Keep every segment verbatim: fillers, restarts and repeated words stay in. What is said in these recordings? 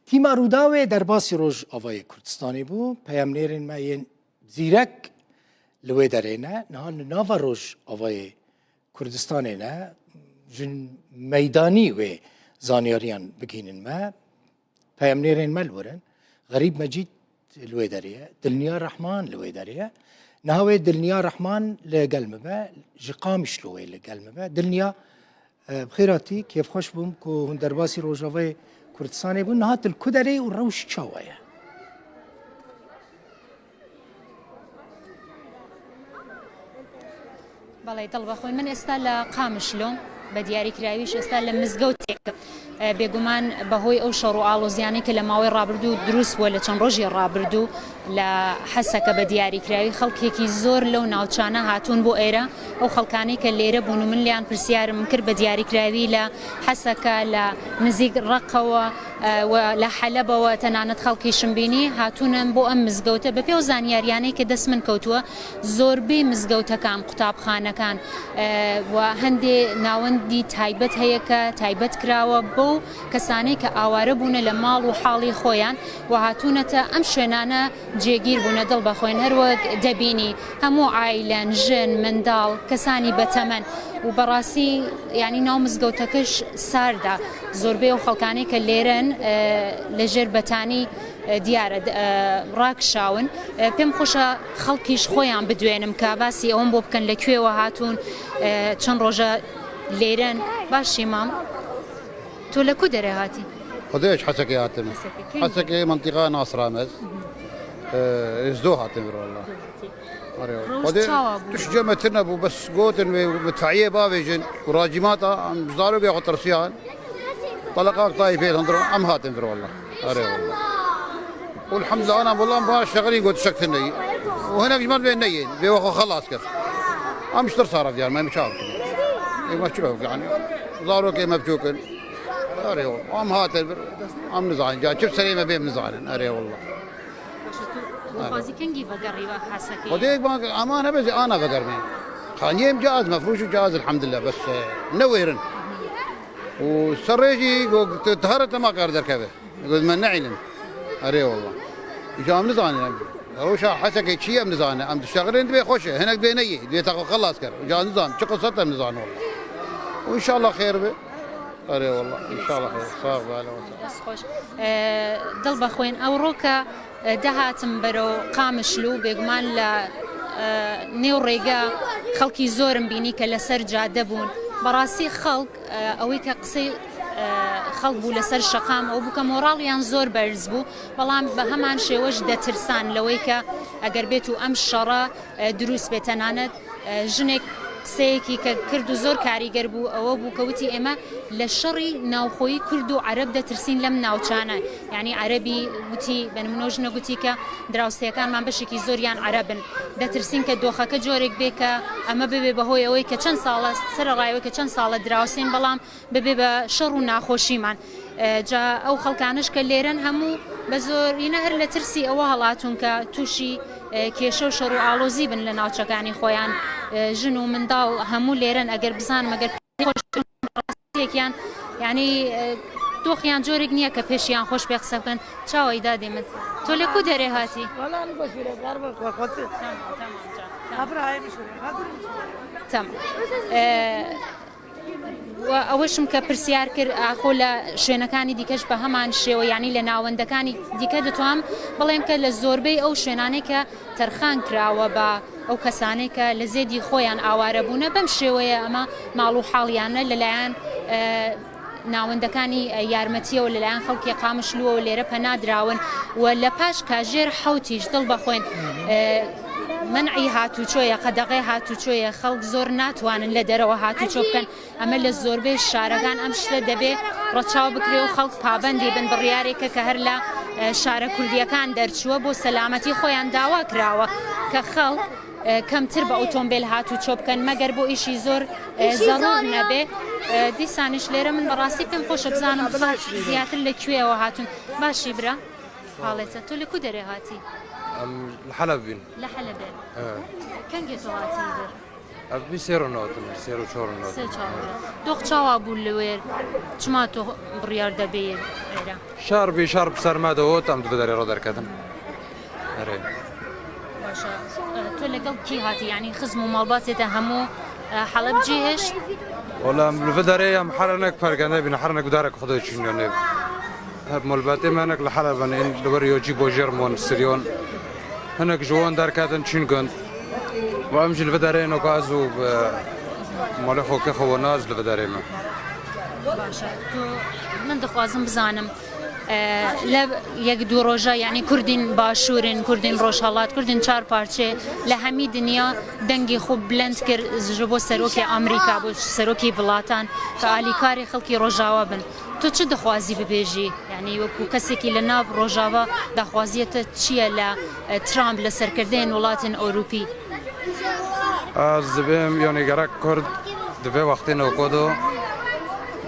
Tîma Rûdawê derbasî Rojavayê Kurdistanê bû. Peyamnêrên me yên zîrek li wê derê ne. Niha li nava Rojavayê Kurdistanê ne. Ji meydanî wê zanyariyan bigihînin me. Peyamnêrên me li wir in. Xerîb Mecîd li wê derê ye. Dilniya Rehman li wê derê ye. Niha wê Dilniya Rehman li gel me be. Ji Qamişlo wê li gel me be. Dilniya, e, bi xêr hatî, kêfxweş bûm ku hûn derbasî Rojavayê Kurdistanê bûn. Niha tu li ku derê û rewş çawa ye? بەڵێ، دڵ بەخۆی. من ئێستا لە قامشلۆم، بە دیاریکراویش ئێستا لە مزگەوتێک. ئە، بێگومان بەهۆی ئەو شەڕ و ئاڵۆزیانەی کە لە ماوەی ڕابردوو دروست بووە، لە چەند ڕۆژی ڕابردوو لە حەسەکە، بە دیاریکراوی خەڵکێکی زۆر لەو ناوچانە هاتوون بۆ ئێرە. ئەو خەڵکانەی کە لێرە بوون و من لێیان پرسیارم کرد، بە دیاریکراوی لە حەسەکە، لە نزیک ڕەقەوە، ئە، و لە حەلەبەوە تەنانەت خەڵکیشم بینی، هاتوونم بۆ ئەم مزگەوتە. بە پێی ئەو زانیاریانەی کە دەست من کەوتووە، زۆربەی مزگەوتەکان، قوتابخانەکان، ئە، و هەندێ ناوەندی تایبەت هەیە کە تایبەت کراوە بەو کەسانەی کە ئاوارە بوونە لە ماڵ و حاڵی خۆیان و هاتوونەتە ئەم شوێنانە جێگیر بوونە. دڵ بەخۆین، هەر وەک دەبینی هەموو عایلەن، ژن، منداڵ، کەسانی بەتەمەن و بەڕاستی، یعنی، ناو مزگەوتەکەش ساردە. زۆربەی ئەو خەڵکانەی کە لێرەن، ئە، لە ژێر بەتانی، ئە، دیارە، ئە، ڕاکشاون. ئە، پێم خۆشە خەڵکیش خۆیان بدوێنم کە باسی ئەوەم بۆ بکەن لە کوێوە هاتوون، ئە، چەند ڕۆژە لێرەن. باشی مام، تۆ لە کو دەرێ هاتی؟ خودێش حەسەکەی هاتم. حەسەکەی کەی؟ حەسەکەی منتیقا ناسرامەز. ئە، ئێزدۆ هاتم، والله. ئەرێ، ڕۆژ خودێ چاوا بوو؟ توش جەمە تر نەبوو، بەس گوتن وێ متفعیە باوێژن و ڕاجیماتا ئەم زارۆ بێ خۆ ترسیان. تەلەقاک تای پێ هەندڕۆ ئەم هاتن، والله. ئەرێ، والله. والحمد لله، ئەنا والله باش شەغلی گوت شەکتن نەی. و هەنێک ژمار بێ نەیێن، بێ وەخۆ خەڵاس کرد. ئەم شتر سارە دیار، مەمی چاو بکەن. ئێمە چی بەو، یعنی، زارۆکێ مە بچووکن. ئەرێ، والله. ئەم هاتن بر، ئەم نزان، جا چپ سەرێ مە بێم نزانن. ئەرێ، والله. باشە، تو بۆ خوازی کەنگی بەگەڕیوە حەسەکەی؟ خودێک بانک ئەمان هەبێ ئانا بەگەرمێ. خانیەم جاز، مەفروش و جاز، الحمدلله، بەس، ئە، نەوێرن. و سەر ڕێژی گۆ-، ت-، تهرە تەما کار دەرکەوێ. گۆت من نەعیلم. ئەرێ والله. جام نزانم. ڕۆژا حەسەکەی چی ئەم نزانە؟ ئەم دشتغلێن دبێ خۆشە. هەنێک بێ نەیە. دبێ تاقو خلاص کەر. جا نزان. چ قسە ئەم نزان والله. و ان شاء الله خێر بێ. ئەرێ والله، ان شاء الله خێر. ساغ بە، ئەهلا وسهلا. دەست خۆش. ئە، دڵ بەخۆین. ئەوڕۆ کە، ئە، دەهاتم بەرەو قامشلو، بێگومان لە، ئە، نێو ڕێگە خەڵکی زۆرم بینی کە لەسەر جادە بوون. بەڕاستی خەڵک، ئە، ئەوەی کە قسەی، ئە، خەڵک بوو لەسەر شەقام، ئەو بوو کە مۆڕاڵیان زۆر بەرز بوو، بەڵام بە هەمان شێوەش دەترسان لەوەی کە ئەگەر بێت و ئەم شەڕە، ئە، دروست بێت. تەنانەت، ئە، ژنێک قسەیەکی کە کرد و زۆر کاریگەر بوو، ئەوە بوو کە وتی، ئێمە لە شەڕی ناوخۆیی کورد و عەرەب دەترسین لەم ناوچانە. یعنی، عەرەبی وتی، بە نمونە، ژنە گوتی کە دراوسێکانمان بەشێکی زۆریان عەرەبن. دەترسین کە دۆخەکە جۆرێک بێ کە ئەمە ببێ بەهۆی ئەوەی کە چەند ساڵە، سەرەڕایەوەی کە چەند ساڵە دراوسێن، بەڵام ببێ بە شەڕ و ناخۆشیمان. ئە، جا ئەو خەڵکانش کە لێرەن هەموو بە زۆرینە هەر لە ترسی ئەوە هەڵاتون کە تووشی، ئە، کێشە و شەڕ و ئاڵۆزی بن لە ناوچەکانی خۆیان. ئە، ژن و منداڵ هەموو لێرەن. ئەگەر بزانم، ئەگەر خۆشیان، یعنی، ئە، دۆخیان جۆرێک نییە کە پێشیان خۆش بێ قسە بکەن. چاوەی دادێ من. تۆ لە کو دەرێ هاتی؟ والله، من بەشیرە، بار بە خۆ، خۆ. تەمام، تەمام، جا. تەمام. ئەبراهیم شیرە، خاتون. تەمام. ئە، و ئەوەشم کە پرسیار کرد، ئاخۆ لە شوێنەکانی دیکەش بە هەمان شێوە، یعنی لە ناوەندەکانی دیکە دەتوانم بڵێم کە لە زۆربەی ئەو شوێنانەی کە تەرخان کراوە بە ئەو کەسانەی کە لە زێدی خۆیان ئاوارە بوونە، بەم شێوەیە ئەمە ماڵ و حاڵیانە لەلایەن، ئە، ناوەندەکانی، ئە، یارمەتیەوە، لەلایەن خەڵکی قامشلووەوە لێرە پەنادراون و لە پاش کاژێر حەوتیش، دڵ بەخۆین، ئە، منعی هاتوچۆیە، قەدەغەی هاتوچۆیە، خەڵک زۆر ناتوانن لە دەرەوە هاتوچۆ بکەن. ئەمە لە زۆربەی شارەکان ئەم شتە دەبێ ڕەچاو بکرێ و خەڵک پابەندی بن. بڕیارێکە کە هەر لە، ئە، شارە کوردیەکان دەرچووە، بۆ سەلامەتی خۆیان داوا کراوە کە خەڵک، ئە، کەمتر بە ئۆتۆمبیل هاتوچۆ بکەن، مەگەر بۆ ئیشی زۆر، ئە، زەڕوور نەبێ. ئە، دیسانیش لێرە من بەڕاستی پێم خۆشە بزانم خەڵک زیاتر لە کوێەوە هاتون. باشی برا، حاڵێتە. تۆ لە کو دەرێ هاتی؟ ئەم لە حەلەب بین. لە حەلەبێ. ئە. کەنگێ تۆ هاتی بر؟ Ev bî sêr û nod in, sêr û çar û nod in. Sê çar û nod. Dox çawa bû li wêr? Çima tu biryar de bêyî êre? Şer bî, şer bi ser me de hot, em di vê derê re derketin. Erê. Baş e. E, tu legel kî hatî? Yanî xizm û malbatê te hemû, e, Helebcî hişt? Wala em li vê derê em herenek pergende bîn, herenek gudarek Xwedê çîn yanê. Hep malbatê me hinek li Heleb in, ên li wer yocî bojêr mon, Siryon. Hinek ji wan derketin çîn gund. Û em jî li vê derê ino ka ez û bi malê xwe ke xwe nas li vê derê me. Baş e. Tu, min dixwazim bizanim, e, lev yek du roja, yanî Kurdên Başûr in, Kurdên Rojhelat, Kurdên çar parçe li hemî dinya dengê xwe bilind kir ji bo serokê Amerîka, bo serokê vilatan, ke alîkarê xelkê Rojawa bin. Tu çi dixwazî bibêjî? Yanî wekû kesekî li nav Rojava daxwaziya te çi ye li, e, Trump, li serkirdeyên welatên Ewropî? Ez dibêm, yanî gerek Kurd di vê wextê noko de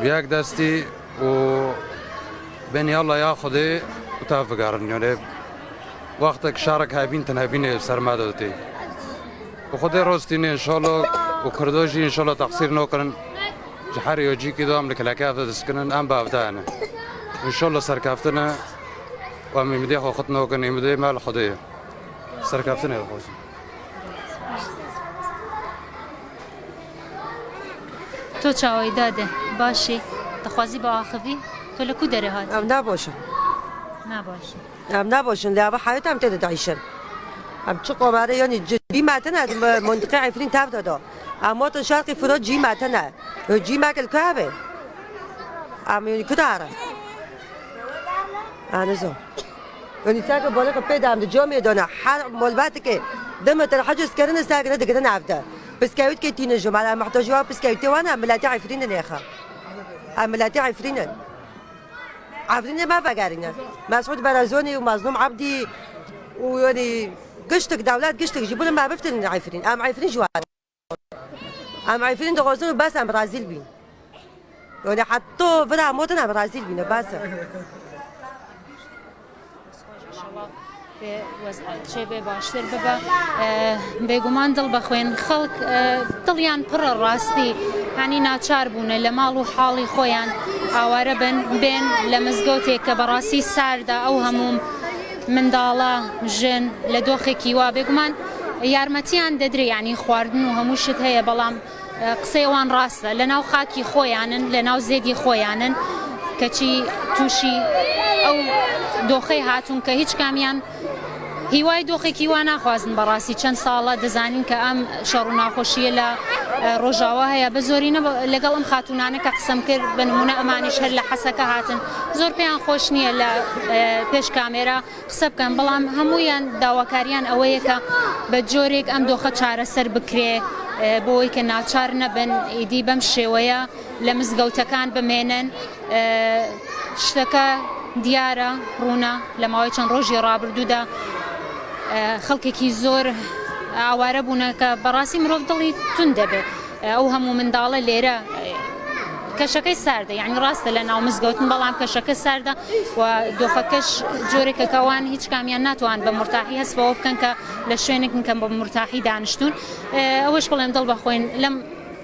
bi yek destî û bên yalla ya Xwedê û tev bigerin. Yanî wextek şerek hebîn, tin hebînê ser me de tê. Û Xwedê rostîne înşallah û Kurdo jî înşallah teqsîr nokirin. Ji her yocîkî de em li kilekê de diskinin, em bi evde ne. Înşallah serkeftine û em îmidê xwe xit nokin, îmidê me li Xwedê ye. Serkeftinê dixwazin. To çawayî dade? Başî? Dixwazî biaxivî? To li ku derê hatî? Em ne baş in. Ne baş in. Em ne baş in. Lê ava heyat em tê de diîşin. Em çi qomare, yanî cî me tine, di me-, mintiqê Efrîn tev de da. Em hatin şerqî Firat, cî me tine. Cî me kil ku hebe? Em yanî ku dare? Anizon. Yanî seke balıkı pê de em di camê dane. Her malbatike di metre heciz kirine sekine digirine evde. Piskewit ke tînin ji me, em muhtac wa piskewitê wan e, milletê Efrîn in êxa. Em milletê Efrîn in. Efrînê me vegerîne. Mesûd Barazonî û Mazlûm Ebdî û yanî giştik dewlet giştik ji bo me biftirîne Efrîn. Em Efrîn ji wan. Em Efrîn dixwazin û bes em rezîl bîn. Yanî heta vira motin em rezîl bîne, bes e. Înşallah bê wezî çê bê baştir bibe. E, bêguman dil bixwên. Xelk, e, diliyan pir e rastî. Yanî naçar bûne li mal û halî xwe yan aware bin, bên li mizgotê ke berastî serd e, ew hemû mindala, jin li doxekî wa bêguman yarmetiyan dedirê, yanî xwarin û hemû şit heye, belam, e, qiseyê wan rast e. Li nav xakî xwe yan in, li nav zêdî xwe yan in, keçî tûşî ew doxê hatûn ke hîç kamiyan hîwayê doxekî wa naxwazin. Berastî çend sal e dizanîn ke em şer û naxweşiyê li, e, Rojawa heye. Bi zorîne bi, legel em xatûnane ke qisem kir, bi nimûne emanîş her li Heseke hatin. Zor pêyan xweş niye li, e, pêş kamera qise bikin, belam hemûyan dawakariyan ewe ye ke bi corêk em doxe çareser bikirê, e, bo wê ke naçar nebin, êdî bem şêweye li mizgewtekan bimênin. E, tişteke diyar e, rûn e, li mawê çend rojê rabirdû de, e, xelkekî zor aware bûne ke berastî mirov dilî tund debe. Ew hemû mindale lêre, e, keşekey serd e, yanî rast e li nav mizgewtin, belam keşeke serd e û doxekeş corêke ke wan hîç kamiyan natowan bi murtahî hesba wê bikin ke li şwênek nikin bi murtahî daniştûn. E, ew ê ji belê em dil bixwên. Lem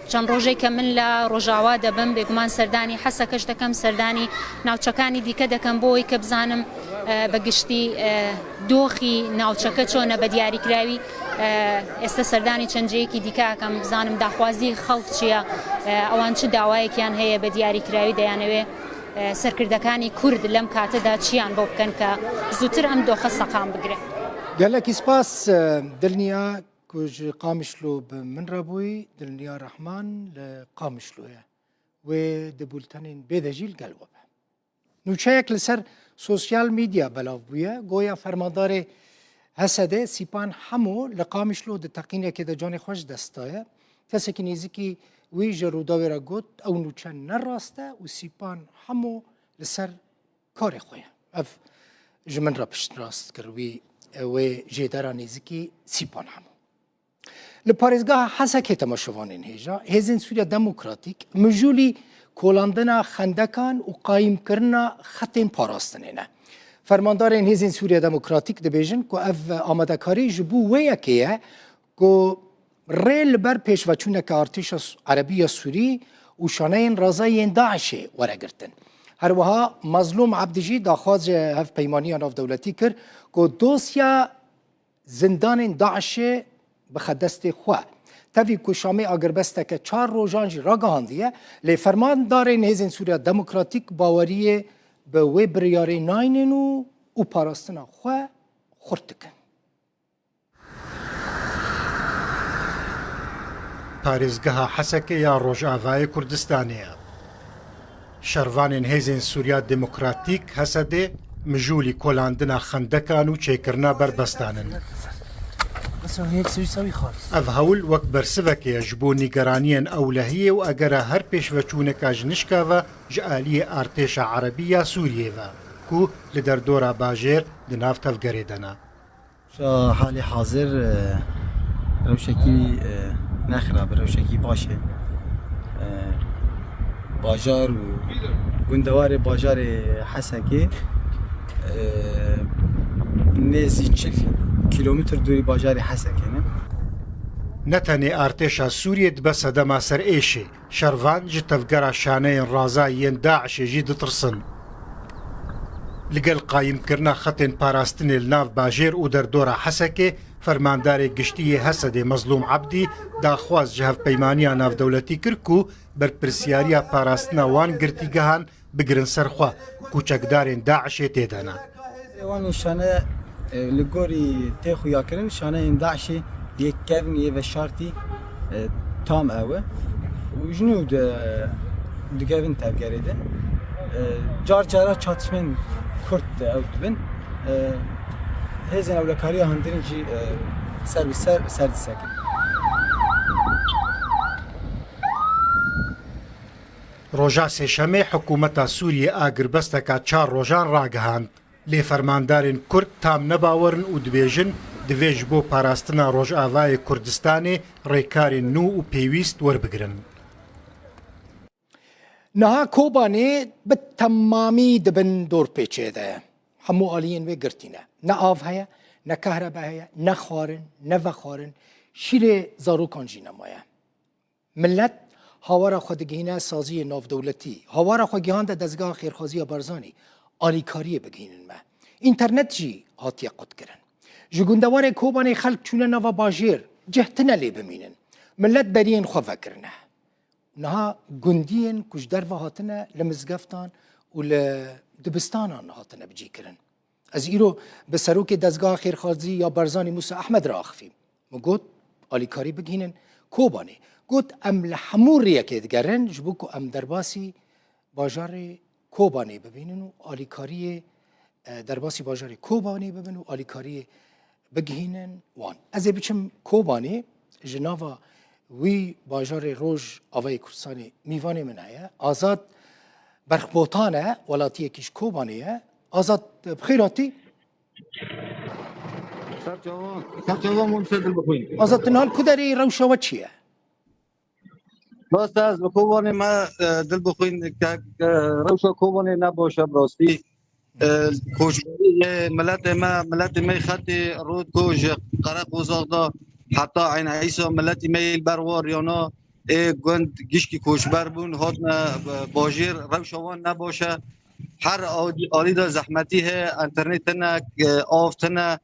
çend rojê ke min li Rojawa de bim, bêguman serdanî Hesekeş dekem, serdanî navçekanî dîke dekem, bo wê ke bizanim, e, bi giştî, e, doxî navçeke çone be diyarîkirawî. E, êsta serdanî çend cihêkî dîke akem, bizanim daxwazî xelk çi ye, e, ewan çi dawayekiyan heye be diyarîkirawî, de yanê wê, e, serkirdekanî Kurd lem kate de çiyan bo bikin ke zûtir em doxe seqam bigire. Gelekî spas, e, Dilniya ku ji Qamişlo bi min re bûyî, Dilniya Rehman li Qamişlo ye. Wê di bultenên bê de jî li gel we be. Nûçeyek li ser sosyal medya belav bûye, goya fermandarê H S D Sîpan Hemo li Qamişlo di teqînekê de canê xwe ji dest daye. Kesekî nêzîkî wî ji Rûdawê re got, ew nûçe ne rast e û Sîpan Hemo li ser karê xwe ye. Ev ji min re piştrast kir wî, wê jêdera nêzîkî Sîpan Hemo. Li parêzgeha Hesekê temaşevanên hêja, Hêzên Sûriya Demokratîk mijûlî kolandina xendekan û qayîmkirina xetên parastinê ne. Fermandarên Hêzên Sûriya Demokratîk dibêjin ku ev amadekarî ji bo wê yekê ye ku rê li ber pêşveçûneke artêşa Su-, Erebî ya Sûrî û şaneyên raza yên DAIŞê were girtin. Her wiha Mazlûm Ebdî jî daxwaz ji Hevpeymaniya Navdewletî kir ku dosya zindanên DAIŞê bixe destê xwe. Tevî ku Şamê agirbesteke çar rojan jî ragihandiye, lê fermandarên Hêzên Sûriya Demokratîk baweriyê bi wê biryarê naynin û, û parastina xwe xurt dikin. Parêzgeha Hesekê ya Rojavayê Kurdistanê ye. Şervanên Hêzên Sûriya Demokratîk, Hesedê, mijûlî kolandina xendekan û çêkirina berbestan in. Ev hewl wek bersivekê ye ji bo nîgeraniyên ewlehiyê û egera her pêşveçûneka ji nişka ve ji aliyê artêşa erebî ya Sûriyê ve, ku li derdora bajêr di nav tevgerê de ne. Rewşa halê hazir, e, rewşekî, e, ne xirab e, rewşekî baş e. E, bajar û gundewarê bajarê Hesekê, e, nêzî çil kîlometr dûrî bajarê Hesekê ne. Ne tenê artêşa Sûriyê dibe sedema ser êşê. Şervan ji tevgera şaneyên raza yên DAIŞê jî ditirsin. Li gel qayîmkirina xetên parastinê li nav bajêr û derdora Hesekê, Fermandarê Giştî yê Hesedê Mezlûm Ebdî daxwaz ji Hevpeymaniya Navdewletî kir ku berpirsiyariya parastina wan girtîgehan bigirin ser xwe ku çekdarên DAIŞê tê de ne. Wan şane, e, li gorî tê xuyakirin, şaneyên DAIŞê yê kevn yê veşartî, e, tam ew e. Û ji nû di, dikevin tevgerê de. E, car cara çatişmên kurt ew dibin. E, hêzên ewlekariya hundirîn jî, e, ser bi ser, ser disekin. Roja Sêşemê hikûmeta Sûriyê agirbesteka çar rojan ragihand. Lê fermandarên Kurd tam ne bawer in û dibêjin, divê ji bo parastina Rojavayê Kurdistanê rêkarên nû û pêwîst werbigirin. Niha Kobanê bi temamî di bin dorpêçê de ye. Hemû aliyên wê girtî ne. Ne av heye, ne kehrebe heye, ne xwarin, ne vexwarin. Şîrê zarokan jî nemaye. Milet hawara xwe digihîne saziyê navdewletî. Hawara xwe gihande dezgeha xêrxwaziya Barzanî. Alîkariyê bigihînin me. Înternet jî hatiye qutkirin. Ji gundewarê Kobanê xelk çûne nava bajêr, cih tine lê bimînin. Milet deriyên xwe vekirine. Niha gundiyên ku ji derve hatine li mizgeftan û li dibistanan hatine bicîkirin. Ez îro bi serokê Dezgeha Xêrxwazî ya Barzanî Mûsa Ehmed re axifîm. Min got, alîkarî bigihînin Kobanê. Got, em li hemû rêyekê digerin ji bo ku em derbasî bajarê Kobanê bibînin û alîkariyê, e, derbasî bajarê Kobanê bibin û alîkariyê bigihînin wan. Ez ê biçim Kobanê, ji nava wî bajarê Rojavayê Kurdistanê mîvanê min heye. Azad Berxbotan e, welatiyekî ji Kobanê ye. Azad, bi xêr hatî. Ser çavan, ser çavan Mûsa Dilbixwîn. Azad, tu niha li ku derê, rewşa we çi ye? Rast e, ez li Kobanê me, e, Dilbixwîn, ke, e, rewşa Kobanê ne baş e bi rastî. E, koçberî ye, miletê me, miletê me xetê rot ku ji Qereqozax de heta Eyn Îsa miletî me yê li ber wa riyana ê gund gişkî koçber bûn, hatine, e, bajêr, rewşa wan ne baş e. Her alî, alî de zehmetî heye, înternet tine, e, av tine,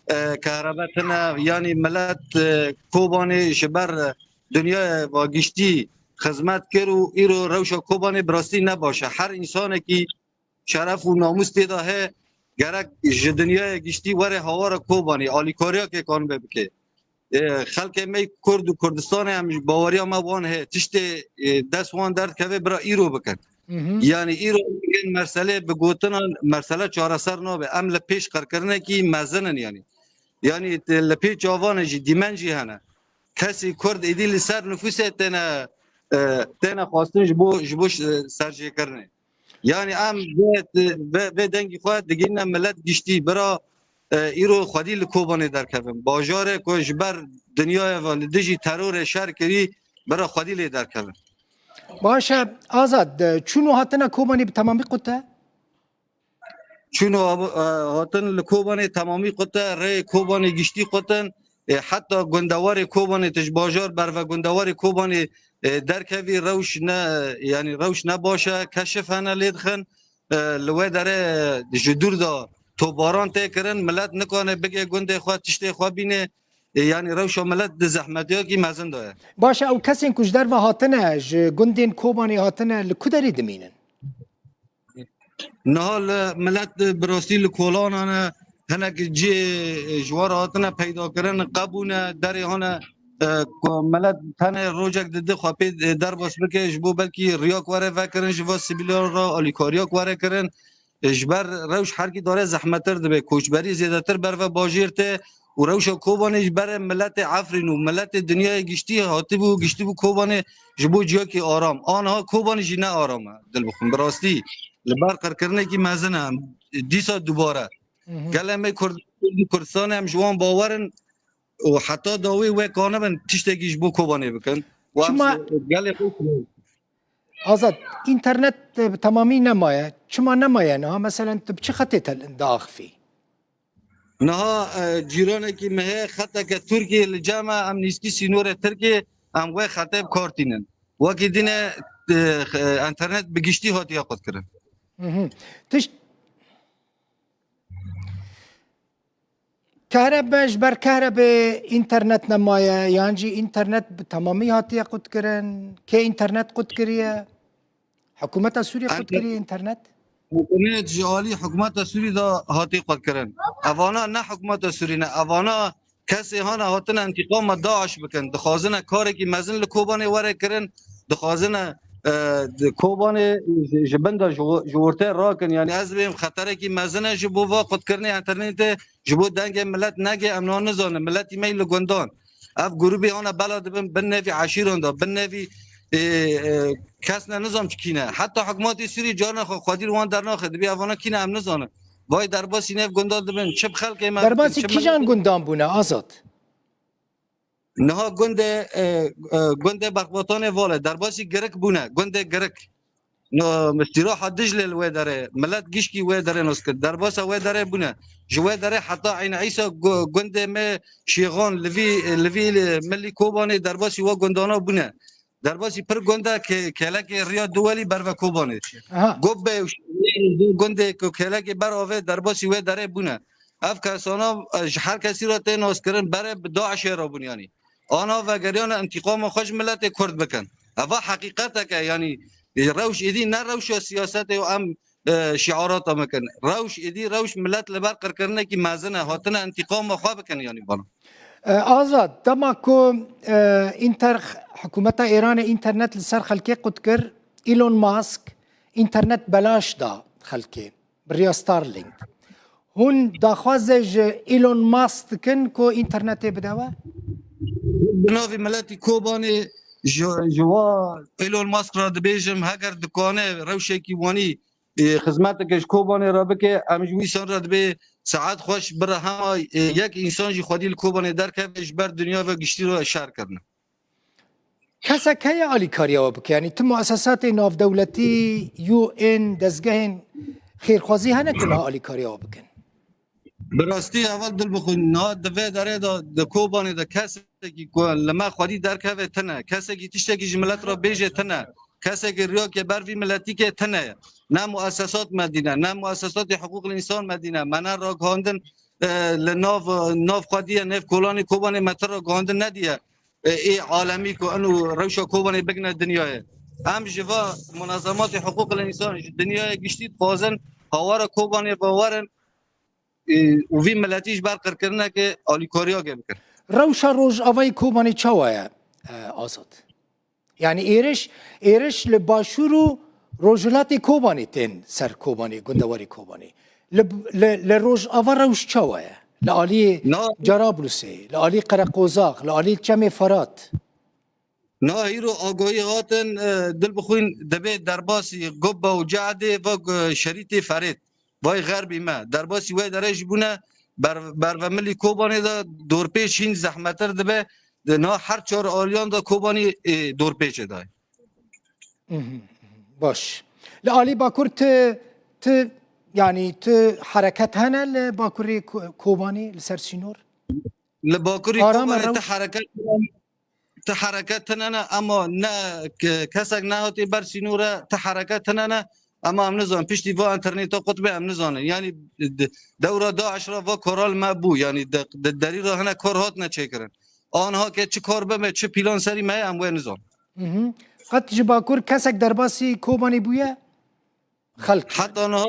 e, kehrebe tine. Yanî milet, e, Kobanê ji ber dinyaya va giştî xizmet kir û îro rewşa Kobanê bi rastî ne baş e. Her însanekî şeref û namûs tê de heye, gerek ji dinyaya giştî were hawara Kobanê, alîkariya kêkan ve bike. E, xelkê me Kurd û Kurdistanê em ji baweriya me wan heye, tiştê, e, dest wan derdikeve bira îro bikin. Hı hı. Yanî îro yên meselê bi gotinan mesele çareser nabe. Em li pêş qirkirinekî mezin in yanî. Yanî te-, li pêş çavan e jî, dîmen jî hene. Kesî Kurd êdî li ser nifûsê têne, e, têne xwestin ji bo, ji bo ş-, serjêkirinê. Yanî em vê, vê, vê dengî xwe digihîne milet giştî, bira, e, îro xwedî li Kobanê derkevin. Bajarê ku ji ber dinyaya ve li dijî terorê şer kirî, bira xwedî lê derkevin. Baş e, Azad, e, çûn û hatina Kobanê bi temamî qut e? Çûn û, e, hatin li Kobanê temamî qut e, rê Kobanê giştî qut in. E, heta gundewarê Kobanê, tu ji bajar berve gundewarê Kobanê, e, derkevî, rewş ne, yanî rewş ne baş e, keşif hene lê dixin. E, li wê derê ji dûr de tobaran tê kirin, milet nikane bigê gundê xwe, tiştê xwe bîne. E, yanî rewşa milet di zehmetiyakî mezin de ye. Baş e, ew kesên ku ji derve hatine, ji gundên Kobanê hatine, li ku derê dimînin? Niha li milet bi rastî li kolanan e, hinek cihê ji we re hatine peydakirin, qebûne, derê hane, e, ku milet tenê rojek didi xwe pê, e, derbas bike, ji bo belkî riyak were vekirin, ji va sivîlan re alîkariyak were kirin. E, ji ber rewş herkî dare zehmetir dibe, koçberî zêdetir berve bajêr tê û rewşa Kobanê ji berê miletê Efrîn û miletê dinyayê giştî hatibû, giştibû Kobanê ji bo ciyakî aram. Aniha Kobanê jî ne aram e, dil bixwin. Bi rastî li ber qirkirinekî mezin e. Em dîsa dubare. Hı hı. Gelê me Kurd, Kurd û Kurdistanê em ji wan bawer in û heta dawî wê kanibin tiştekî ji bo Kobanê bikin. Û em Çima ji gelê xwe Azad, înternet, e, bi temamî nemaye. Çima nemaye niha? Meselen, tu bi çi xetê tel-, diaxivî? Niha, e, cîranekî me heye, xeteke Tirkiyê li cem e, em nîskî sînorê Tirkiyê, em wê xetê bi kar tînin. Wekî dîne, e, e, înternet bi giştî hatiye qutkirin. Hı hı. Tişt-, Kehrebe, ji ber kehrebe înternet nemaye, yan jî înternet bi temamî hatiye qutkirin? Kê înternet qutkiriye? Hikûmeta Sûriyê Ente- qutkiriye înternet? Înternet ji alî hikûmeta Sûrî de hatî qutkirin. Evana ne hikûmeta Sûrî ne, evana kesê hana hatine întîqama DAIŞ bikin. Dixwazine karekî mezin li Kobanê were kirin, dixwazine, e, di Kobanê ji, ji bin de ji, ji ortê rakin. Yanî ez bêm xeterekî mezin e ji bo va qutkirinê înternetê, ji bo dengê milet nege, em niha nizanin. Miletî me yî li gundan. Ev grûbê hana bela dibin bin nevî eşîran de, bin nevî, e, e, kes ne nizam çi kî ne. Heta hikûmetê Sûrî carna xwe xwedî li wan dernaxe, dibê evana kî ne em nizanin. Vay derbasî nêv gundan dibin, çi bi xelkê me bikin, Derbasî çi kîjan miletê gundan bûne, Azad? Niha gundê, e, e, gundê Berxbatanê Val e, derbasî Girik bûne, gundê Girik. No, îstîraha Diclê li wê derê, milet gişkî wê derê nas kir. Derbasa wê derê bûne. Ji wê derê heta Eyn Îsa gu-, gundê me Şêxan, li vî, li vî, li milî Kobanê derbasî we gundana bûne. Derbasî pir gunda ke-, kelekê riya Duwelî berve Kobanê. Aha. Gobbe û ş-, gundê ku kelekê ber avê derbasî wê derê bûne. Ev kesana, e, ji her kesî re tê naskirin, berê bi DAIŞê re bûn yanî. Ana vegeriyane întîqama xwe ji miletê Kurd bikin. Eva heqîqeteke, yanî, e, rewş êdî ne rewşa siyasetê û em, e, şiarata bikin. Rewş êdî rewş milet li ber qirkirinekî mezin e. Hatine întîqama xwe bikin yanî bana. E, Azad, dema ku, e, înter-, hikûmeta Îranê înternet li ser xelkê qut kir, Elon Musk înternet belaş da xelkê. Bi riya Starlink. Hûn daxwazê ji Elon Musk dikin ku înternetê bide we? Bi navê miletî Kobanê ji, ji wa Elon Musk re dibêjim, heger dikane rewşekî wanî, e, xizmeteke ji Kobanê re bike, em ji wî însan re dibê saet xweş bire hema, e, yek însan jî xwedî li Kobanê derkeve, ji ber dinya ve giştî re şer kirine. Kesek heye alîkariya we bike? Yanî tu muesesatê navdewletî, U N, dezgehên xêrxwazî hene ku niha alîkariya we bikin? Bi rastî heval dil bixwîn, niha di vê derê de, di Kobanê de kesekî ku li me xwedî derkeve tine, kesekî tiştekî ji milet re bêje tine, kesekî riyakê ber vî miletîkê tine ye. Ne muesesat me dîne, ne muesesatê hiqûqil însan me dîne, me ne ragihandin, e, li nav, nav xwedî ye, nêv kolanê Kobanê me ti ragihandin nediye. E, ê alemî ku eno rewşa Kobanê bigine dinyayê. Em ji va munezematê hiqûqil însan ji dinyayê giştî dixwazin hawara Kobanê ve werin, e, û vî miletî ji ber qirkirineke alîkariyakê bikin. Rewşa Rojavayê Kobanê çawa ye, e, Azad? Yanî êriş, êriş li Başûr û Rojhilatê Kobanê tên ser Kobanê, gundewarê Kobanê. Li, li, li Rojava rewş çawa ye? Li alî Na- Carablusê, li alî Qereqozax, li alî Çemê Ferat. Na hîro agahî hatin, e, dil bixwîn dibê derbasî Gobbe û Ceedê ve, e, şerîtê Ferêt. Vay xerbî me. Derbasî wê derê jî bûne ber-, bervemilî Kobanê de dorpêç hîn zehmetir dibe. Di niha her çar aliyan de Kobanî, e, dorpêçê dayê. Mhm, mhm. Baş. Li alî Bakur ti, ti, yanî ti hereket hene li Bakurê Ko-, Kobanî li ser sînor? Li Bakurî Kobanê ti hereket ti hereket tine ne, ama ne kesek nehatî ber sînor e, ti hereket tine ne. Ama em nizanin, piştî va înterneta qutbê em nizanin. Yanî dewra DAIŞ re va kora li me bû. Yanî di derî re hinek kar hatine çêkirin. Aniha ke çi kar bibe, çi pîlan serî me ye, em wê nizanin. Qet ji Bakur kesek derbasî Kobanê bûye? Xelk. Heta niha,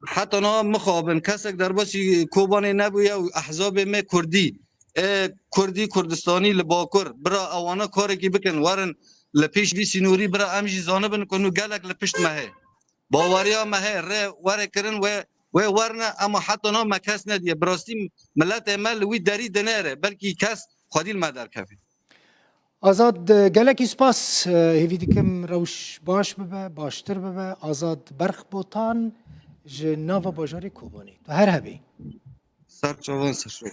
heta niha mixabin kesek derbasî Kobanê nebûye û ehzabê me Kurdî, ê Kurdî Kurdistanî li Bakur, bira ewana karekî bikin, werin li pêş vî sînorî, bira em jî zanibin ku nû gelek li pişt me heye. Baweriya me heye, rê were kirin, wê, wê werine, ema heta niha me kes nediye. Bi rastî miletê me li wî derî dinêre, belkî kes xwedî li me derkeve. Azad, gelekî spas, hêvî dikim rewş baş bibe, baştir bibe. Azad Berx Botan ji nava bajarê Kobanê. Tu her hebî. Ser çavan, ser şev.